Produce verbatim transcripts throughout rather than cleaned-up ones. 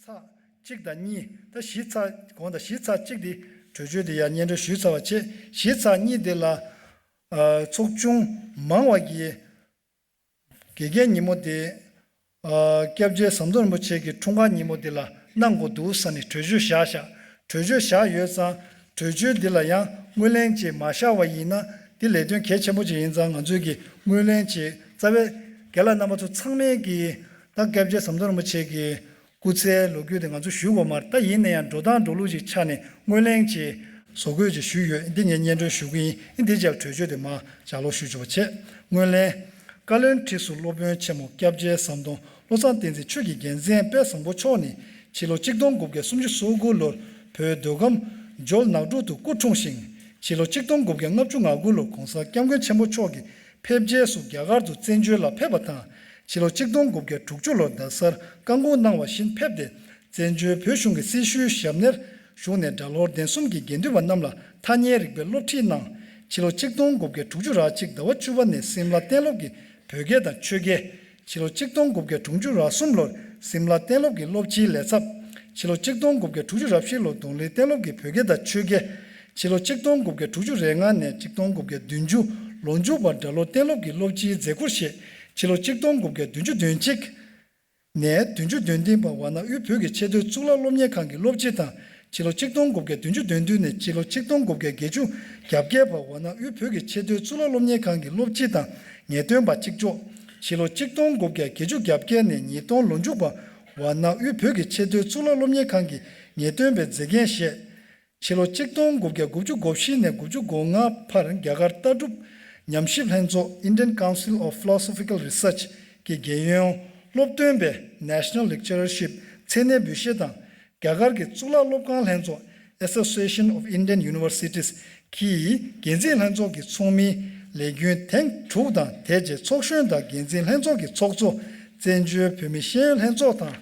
ཚེག་གཅིག་དང་གཉིས། ད་བཞི་ཚེག་གོང་དང་བཞི་ཚེག་གཅིག་དེ་གྲོས་ཆོད་དེ་ཡར་སྙན་སྒྲོན་ཞུས་ཚར་བ་བྱས། བཞི་ཚེག་གཉིས་དེ་ལ་ཨ་ཚོགས་ཆུང་མང་བ་གིས་དགེ་རྒན་ཉིན་མོ་དེ་ཨ་སྐྱབས་རྗེ་ཟམ་གདོང་རིན་པོ་ཆེ་གི་འཁྲུངས་སྐར་ཉིན་མོ་དེ་ལ་གནང་དགོས་འདུག་ཟེར་ནས་གྲོས་ཆོད་བཞག་བཞག་གྲོས་ཆོད་བཞག་ཡོད་ཙང་། གྲོས་ཆོད་འདི་ལ་ཡང་ངོས་ལེན་བྱས་མ་བཞག་པ་ཡིན་ན། འདི་ལས་དོན་གལ་ཆེན་པོ་ཅིག་ཡིན་ཙང་། ང་ཚོས་ཀྱི་ངོས་ལེན་བྱས། རྩ་བའི་རྒན་ལགས་རྣམ་པ་ཚོ་ཚང་མས་ཀྱི་ད་སྐྱབས་རྗེ་ཟམ་གདོང་རིན་པོ་ཆེ་གི་སྐུ་ཚེའི་ལོ་རྒྱུས་དེ་ང་ཚོ་ཞུ་དགོས་མ་རེད། ད་ཡིན་ན་ཡང་འགྲོ་སྟངས་འགྲོ་ལུགས་ཅིག་ཆ་ནས་ངོས་ལེན་བྱས་བཟོ་དགོས་ཅེས་ཞུས་ཡོད། འདི་ངས་སྙན་སྒྲོན་ཞུ་གི་ཡིན། འདི་རྗེས་ལ་གྲོས་ཆོད་དེ་མར་ལྗགས་ཀློག་ཞུ་ཆོག་པ་བྱས། ངོས་ལེན། བཀའ་བློན་ཁྲི་ཟུར་སློབ་དཔོན་ཆེན་མོ་སྐྱབས་རྗེ་ཟམ་གདོང་བློ་བཟང་བསྟན་འཛིན་ཆོས་ཀྱི་རྒྱལ་མཚན་དཔལ་བཟང་པོ་མཆོག་ནི་ཕྱི་ལོ་གཅིག་སྟོང་དགུ་བརྒྱ་སུམ་ཅུ་སོ་དགུ་ལོར་བོད་མདོ་ཁམས་ཇོ་ནག་འབྲུག་ཏུ་སྐུ་འཁྲུངས་ཤིང་། ཕྱི་ལོ་གཅིག་སྟོང་དགུ་བརྒྱ་ལྔ་བཅུ་ང་དགུ་ལོར་༸གོང་ས་༸སྐྱབས་མགོན་ཆེན་པོ་མཆོག་གིས་ཕེབས་རྗེས་སུ་རྒྱ་གར་དུ་བཙན་བྱོལ་ལ་ཕེབས་པ་དང་། ཕྱི་ལོ་གཅིག་སྟོང་དགུ་བརྒྱ་དྲུག་ཅུ་ལོར་རྡ་སར་བཀའ་འགུགས་གནང་བ་བཞིན་ཕེབས་ཏེ། བཙན་བྱོལ་བོད་གཞུང་གི་སྲི་ཞུའི་ཞབས་གནས་ཞུགས་ནས། སྒྲ་ལྷོ་གདན་གསུམ་གྱི་དགེ་འདུན་པ་རྣམས་ལ་ཐ་སྙད་རིག་པའི་སློབ་ཁྲིད་གནང་། ཕྱི་ལོ་གཅིག་སྟོང་དགུ་བརྒྱ་དྲུག་ཅུ་རེ་གཅིག་ཟླ་བ་བཅུ་པ་ནས་སིམ་ལ་གཏན་སློབ་ཀྱི་བོད་སྐད་དང་ཆོས་སྐད། ཕྱི་ལོ་གཅིག་སྟོང་དགུ་བརྒྱ་དྲུག་ཅུ་རེ་གསུམ་ལོར་སིམ་ལ་གཏན་སློབ་ཀྱི་སློབ་སྤྱིའི་ལས་ཚབ། ཕྱི་ལོ་གཅིག་སྟོང་དགུ་བརྒྱ་དྲུག་ཅུ་རེ་བཞི་ལོར་ལྡོང་ལི་གཏན་སློབ་ཀྱི་བོད་སྐད་དང་ཆོས་སྐད། ཕྱི་ལོ་གཅིག་སྟོང་དགུ་བརྒྱ་དྲུག་ཅུ་རེ་ལྔ་ནས་གཅིག་སྟོང་དགུ་བརྒྱ་བདུན་ཅུ་ལོ་མཇུག་བར་སྒྲ་ལྷོ་གཏན་སློབ་ཀྱི་སློབ་སྤྱིའི་མཛད་ཁུར་བཞེས། ཕྱི་ལོ་གཅིག་སྟོང་དགུ་བརྒྱ་བདུན་ཅུ་དོན་གཅིག་ནས་བདུན་ཅུ་དོན་བདུན་བར་ཝཱ་ཎ་དབུས་བོད་ཀྱི་ཆེས་མཐོའི་གཙུག་ལག་སློབ་གཉེར་ཁང་གི་སློབ་སྤྱི་དང་། ཕྱི་ལོ་གཅིག་སྟོང་དགུ་བརྒྱ་བདུན་ཅུ་དོན་བདུན་ནས་ཕྱི་ལོ་གཅིག་སྟོང་དགུ་བརྒྱ་བརྒྱད་ཅུ་གྱ་བརྒྱད་བར་ཝཱ་ཎ་དབུས་བོད་ཀྱི་ཆེས་མཐོའི་གཙུག་ལག་སློབ་གཉེར་ཁང་གི་སློབ་སྤྱི་དང་ངེས་སྟོན་པ་གཅིག་ལྕོགས། ཕྱི་ལོ་གཅིག་སྟོང་དགུ་བརྒྱ་བརྒྱད་ཅུ་གྱ་བརྒྱད་ནས་ཉིས་སྟོང་ལོ་མཇུག་བར་ཝཱ་ཎ་དབུས་བོད་ཀྱི་ཆེས་མཐོའི་གཙུག་ལག་སློབ་གཉེར་ཁང་གི་ངེས་སྟོན་པའི་མཛད་འགན་བཞེས། ཕྱི་ལོ་གཅིག་སྟོང་དགུ་བརྒྱ་དགུ་བཅུ་གོ་བཞི་ནས་དགུ་བཅུ་གོ་ལྔ་བར་རྒྱ་གར་ལྟ་གྲུབ་ཉམས་ཞིབ་ལྷན་ཚོགས་Indian Council of Philosophical Research གི་རྒྱལ་ཡོངས་སློབ་སྟོན་པའི་National Lecturership མཚན་གནས་འབུལ་བཞེས་དང་། རྒྱ་གར་གྱི་གཙུག་ལག་སློབ་ཁང་ལྷན་ཚོགས་Association of Indian Universities གི་འགན་འཛིན་ལྷན་ཚོགས་ཀྱི་ཚོགས་མིའི་ལས་རྒྱུན་ཐེངས་དྲུག་དང་། དེ་རྗེས་ཚོགས་གཞོན་དང་འགན་འཛིན་ལྷན་ཚོགས་ཀྱི་ཚོགས་གཙོ། བཙན་བྱོལ་བོད་མིའི་ཤེས་ཡོན་ལྷན་ཚོགས་དང་།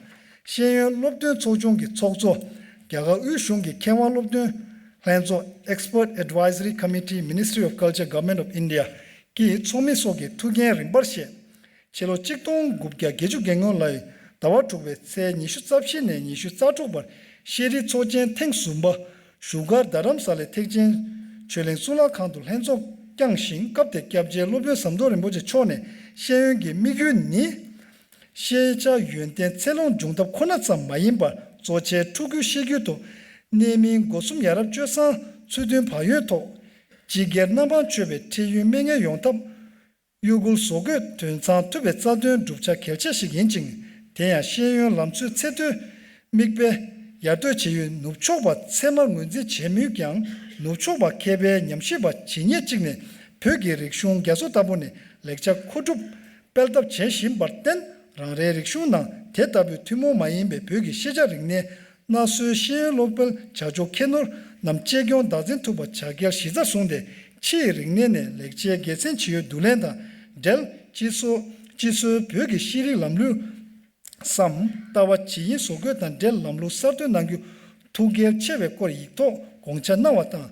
ཤེས་ཡོན་སློབ་སྟོན་ཚོགས་ཆུང་གི་ཚོགས་གཙོ། རྒྱ་གར་དབུས་གཞུང་གི་མཁས་དབང་སློབ་སྟོན་ལྷན་ཚོགས་Expert Advisory Committee, Ministry of Culture, Government of India གི་ཚོགས་མི་སོགས་ཀྱི་ཐུགས་འགན་རིམ་པར་བཞེས། ཕྱི་ལོ་གཅིག་སྟོང་དགུ་བརྒྱ་བརྒྱད་ཅུ་གྱ་ལྔ་ལོའི་ཟླ་བ་དྲུག་པའི་ཚེས་ཉི་ཤུ་རྩ་བཞི་ནས་ཉི་ཤུ་རྩ་དྲུག་བར་ཤེས་རིག་ཚོགས་ཆེན་ཐེངས་གསུམ་པ་བཞུགས་སྒར་རྡ་རམ་ས་ལའི་ཐེག་ཆེན་ཆོས་གླིང་གཙུག་ལག་ཁང་དུ་ལྷན་ཚོགས་བསྐྱངས་ཤིང་། སྐབས་དེར་སྐྱབས་རྗེ་སློབ་དཔོན་ཟམ་གདོང་རིན་པོ་ཆེ་མཆོག་ནས་ཤེས་ཡོན་གྱི་དམིགས་ཡུལ་ནི། ཤེས་བྱ་ཡོན་ཏན་ཚད་ལོངས་འབྱུང་ཐབས་ཁོ་ན་ཙམ་མ་ཡིན་པར། གཙོ་ཆེའི་ཕྲུ་གུའི་ཤེས་རྒྱུད་དུ་གནད་སྨིན་སྒོ་གསུམ་ཡ་རབས་སྤྱོད་བཟང་ཚུལ་མཐུན་བག་ཡོད་ཐོག་སྤྱི་སྒེར་རྣམ་པར་ཆོས་པའི་ཁྲེལ་ཡོད་མེད་ངེས་ཡོང་ཐབས། གཡོ་འགུལ་བཟོ་འགོད་དོན་ཚང་ཐུབ་པའི་རྩ་དོན་བསྒྲུབ་བྱ་གལ་ཆེ་ཞིག་ཡིན་ཅིང་། དེ་ཡང་ཤེས་ཡོན་ལམ་སྲོལ་ཚད་མཐོའི་མིག་དཔེ་ཡར་གཏོད་བྱེད་ཡུལ་ནུབ་ཕྱོགས་པ་ཚད་མར་ངོས་འཛིན་བྱེད་མུས་ཀྱང་། ནུབ་ཕྱོགས་པ་མཁས་པའི་ཉམས་ཞིབ་པ་ཇི་སྙེད་ཅིག་ནས་བོད་ཀྱི་རིག་གཞུང་རྒྱ་མཚོ་ལྟ་བུ་ནས་ལེགས་ཆ་མཁོ་སྒྲུབ་སྤེལ་ཐབས་བྱེད་བཞིན་པར་བརྟེན། རང་རེའི་རིག་གཞུང་ནང་དེ་ལྟ་བུའི་ཐུན་མོང་མ་ཡིན་པའི་བོད་ཀྱི་ཤེས་བྱ་རིག་གནས། གནའ་སྲོལ་ཤེས་ཡོན་སློབ་སྤེལ་བྱ་ཕྱོགས་ཁྱད་ནོར་རྣམས་གཅེས་སྐྱོང་བདག་འཛིན་ཐུབ་པ་བྱ་གལ་གཞི་རྩར་བཟུང་སྟེ། ཕྱིའི་རིག་གནས་ནས་ལེགས་ཆའི་དགེ་མཚན་ཇི་ཡོད་བསྡུ་ལེན་དང་འབྲེལ། སྤྱི་སོ་སྤྱི་སོའི་བོད་ཀྱི་ཤེས་རིག་ལམ་ལུགས་སམ་ལྟ་བ་ཇི་ཡིན་བཟོ་འགོད་དང་འབྲེལ་ལམ་ལུགས་གསར་གཏོད་གནང་རྒྱུ་ཐུགས་གལ་ཆེ་བའི་སྐོར་ཡིག་ཐོག་དགོངས་འཆར་གནང་བ་དང་།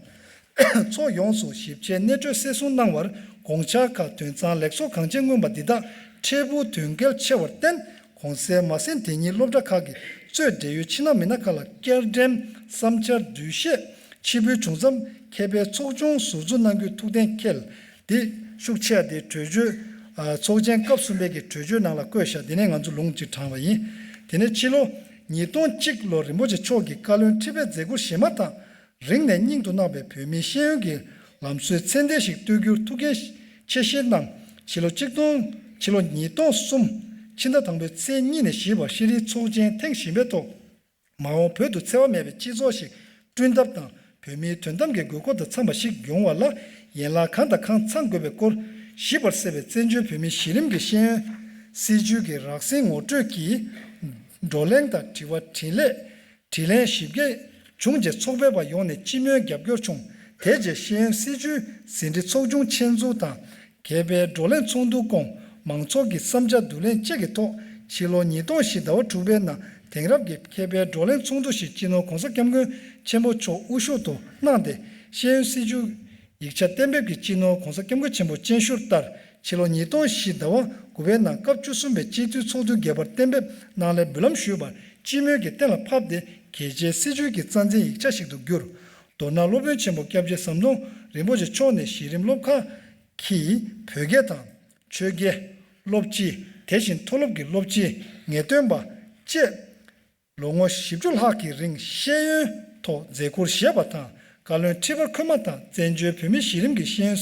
ཚོགས་ཡོངས་སུ་ཞིབ་དཔྱད་གནད་སྤྲོད་གསལ་གསུང་གནང་བར། དགོངས་འཆར་ཁག་དོན་ཚང་ལེགས་ཚོགས་གང་ཆེ་མངོན་པ་འདི་དག་འཕྲལ་ཕུགས་དོན་གལ་ཆེ་བར་བརྟེན། གོང་གསལ་མ་ཟིན་དེ་ཉིད་སློབ་གྲྭ་ཁག་གི་གཙོས་འབྲེལ་ཡོད་ཕྱི་ནང་མི་སྣ་ཁག་ལ་བསྐྱར་འགྲེམས་བསམ་འཆར་འགྲེལ་བཤད་ཕྱི་འབུལ་བྱུང་མཚམས། མཁས་པའི་ཚོགས་ཆུང་ཟུར་འཛུགས་གནང་རྒྱུའི་ཐུགས་གཏན་འཁེལ། འདི་ཤུགས་ཆེ་བ་དེ་གྲོས་ཆོད། ཨ། ཚོགས་ཆེན་སྐབས་གསུམ་པའི་གི་གྲོས་ཆོད་ནང་ལ་བཀོད་བཞག་འདི་ནས་ང་ཚོ་ལུང་གཅིག་དྲངས་པ་ཡིན། དེ་ནས་ཕྱི་ལོ་ཉིས་སྟོང་གཅིག་ལོར་རིན་པོ་ཆེ་མཆོག་གིས་བཀའ་བློན་ཁྲི་པའི་མཛད་ཁུར་བཞེས་མ་ཐག་རིང་ནས་སྙིང་དུ་བརྣག་པའི་བོད་མིའི་ཤེས་ཡོན་གྱི་ལམ་སྲོལ་ཚད་ལྡན་ཞིག་གཏོད་རྒྱུར་ཐུགས་འགན་ཆེ་བཞེས་གནང་། ཕྱི་ལོ་གཅིག་སྟོང་ཕྱི་ལོ་ཉིས་སྟོང་གསུམ་ཕྱི་ཟླ་དང་པོའི་ཚེས་གཉིས་ནས་བཞི་བར་ཤེས་རིག་ཚོགས་ཆེན་ཐེངས་བཞི་པའི་ཐོག་མ་འོངས་བོད་དུ་འཚེ་བ་མེད་པའི་སྤྱི་ཚོགས་ཤིག་བསྐྲུན་ཐབས་དང་། བོད་མིའི་དོན་དམ་གྱི་དགོས་མཁོ་དང་འཚམས་པ་ཞིག་ཡོང་བ་ལ་ཡན་ལག་གང་དང་གང་ཚང་དགོས་པའི་སྐོར་ཞིབ་པར་གསལ་བའི་བཙན་བྱོལ་བོད་མིའི་གཞི་རིམ་གྱི་ཤེས་ཡོན་སྲིད་བྱུས་ཀྱི་རགས་ཟིན་ངོ་སྤྲོད་ཀྱིས་བགྲོ་གླེང་དང་དྲི་བ་དྲིས་ལན། དྲིས་ལན་ཞིབ་རྒྱས་བྱུང་རྗེས་ཚོགས་ཕེབས་པ་ཡོངས་ནས་སྤྱི་མོས་རྒྱབ་སྐྱོར་བྱུང་། དེ་རྗེས་ཤེས་ཡོན་སྲིད་བྱུས་ཟིན་བྲིས་ཚོགས་ཆུང་ཆེད་འཛུགས་དང་། རྒྱས་པའི་བགྲོ་གླེང་ཚོགས་འདུ་བསྐོངས། མང་ཚོགས་ཀྱི་བསམ་འཆར་བསྡུ་ལེན་བཅས་ཀྱི་ཐོག་ཕྱི་ལོ་ཉིས་སྟོང་བཞི་ཟླ་བ་དྲུག་པའི་ནང་དེང་རབས་ཀྱི་མཁས་པའི་བགྲོ་གླེང་ཚོགས་འདུ་ཞིག་སྤྱི་ནོར་༸གོང་ས་༸སྐྱབས་མགོན་ཆེན་པོ་མཆོག་དབུ་བཞུགས་ཐོག་གནང་སྟེ། ཤེས་ཡོན་སྲིད་བྱུས་ཡིག་ཆ་གཏན་འབེབས་ཀྱི་སྤྱི་ནོར་༸གོང་ས་༸སྐྱབས་མགོན་ཆེན་པོ་སྤྱན་ཞུར་ལྟར། ཕྱི་ལོ་ཉིས་སྟོང་བཞི་ཟླ་བ་དགུ་པའི་ནང་སྐབས་བཅུ་གསུམ་པའི་སྤྱི་འཐུས་ཚོགས་འདུའི་རྒྱས་པར་གཏན་འབེབས་གནང་སླད་འབུལ་ལམ་ཞུས་པར་ སྤྱི་མོས་ཀྱིས་གཏན་ལ་ཕབ་སྟེ་གལ་ཆེའི་སྲིད་བྱུས་ཀྱི་རྩ་འཛིན་ཡིག་ཆ་ཞིག་ཏུ་གྱུར། མདོར་ན་སློབ་དཔོན་ཆེན་པོ་སྐྱབས་རྗེ་ཟམ་གདོང་རིན་པོ་ཆེ་མཆོག་ནས་གཞི་རིམ་སློབ་ཁག་གི་བོད་སྐད་དང་། ཆོས་དགེ། སློབ་སྤྱི། དེ་བཞིན་མཐོ་སློབ་ཀྱི་སློབ་སྤྱི། ངེས་སྟོན་པ། བཅས། ལོ་ངོ་བཞི་བཅུ་ལྷག་གི་རིང་ཤེས་ཡོན་ཐོག་མཛད་ཁུར་བཞེས་པ་དང་། བཀའ་བློན་ཁྲི་པ་འཁོད་མ་དང་། བཙན་བྱོལ་བོད་མིའི་གཞི་རིམ་གྱི་ཤེས་ཡོན་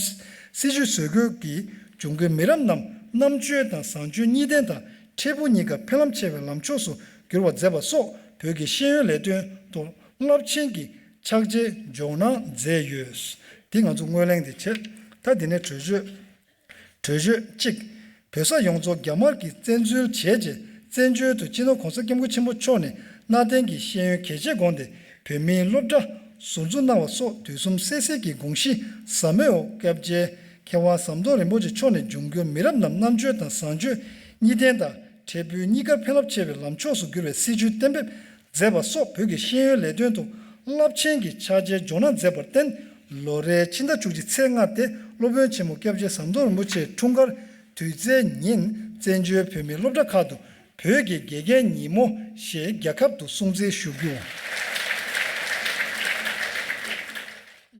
སྲིད་བྱུས་བཟོ་འགོད་ཀྱིས་འབྱུང་འགྱུར་མི་རབས་རྣམས་རྣམ་དཔྱོད་དང་བཟང་སྤྱོད་གཉིས་ལྡན་དང་། འཕྲལ་ཕུགས་གཉིས་ཀ་ཕན་ལམ་ཆེ་བའི་ལམ་ཕྱོགས་སུ་འགྱུར་བ་མཛད་པ་སོགས་བོད་ཀྱི་ཤེས་ཡོན་ལས་དོན་ཐོག་རླབས་ཆེན་གྱི་ཕྱག་རྗེས་འཇོག་གནང་མཛད་ཡོད། འདི་ང་ཚོ་སྔོན་གླེང་དེ་བྱས། ད་འདི་ནས་གྲོས་ཆོད། གྲོས་ཆོད་གཅིག་བོད་ས་ཡོངས་རྫོགས་རྒྱ་དམར་གྱིས་བཙན་འཛུལ་བྱས་རྗེས། བཙན་བྱོལ་དུ་སྤྱི་ནོར་༸གོང་ས་༸སྐྱབས་མགོན་ཆེན་པོ་མཆོག་ནས་གནའ་དེང་གི་ཤེས་ཡོན་གལ་ཆེར་དགོངས་ཏེ། བོད་མིའི་སློབ་གྲྭ་ཟུར་འཛུགས་གནང་བ་སོགས། དུས་གསུམ་གསལ་གསལ་གྱི་དགོངས་གཞི་ཟབ་མོའི་འོག་སྐྱབས་རྗེ་མཁས་དབང་ཟམ་གདོང་རིན་པོ་ཆེ་མཆོག་ནས་འབྱུང་འགྱུར་མི་རབས་རྣམས་རྣམ་དཔྱོད་དང་བཟང་སྤྱོད་གཉིས་ལྡན་དང་། འཕྲལ་ཕུགས་གཉིས་ཀར་ཕན་རླབས་ཆེ་བའི་ལམ་ཕྱོགས་སུ་འགྱུར་བའི་སྲིད་བྱུས་གཏན་འབེབས་མཛད་པ་སོགས། བོད་ཀྱི་ཤེས་ཡོན་ལས་དོན་དུ་རླབས་ཆེན་གྱི་ཕྱག་རྗེས་འཇོག་གནང་མཛད་པར་བརྟེན། ལོ་རེའི་ཕྱི་ཟླ་བཅུ་གཅིག་ཚེས་ལྔ་སྟེ། སློབ་དཔོན་ཆེན་མོ་སྐྱབས་རྗེ་ཟམ་གདོང་རིན་པོ་ཆེའི་འཁྲུངས་སྐར་དུས་ཚེས་ཉིན། བཙན་བྱོལ་བོད་མིའི་སློབ་གྲྭ་ཁག་ཏུ་བོད་ཀྱི་དགེ་རྒན་ཉིན་མོ་ཞེས་རྒྱལ་ཁབ་ཏུ་སྲུང་བརྩི་ཞུ་རྒྱུ།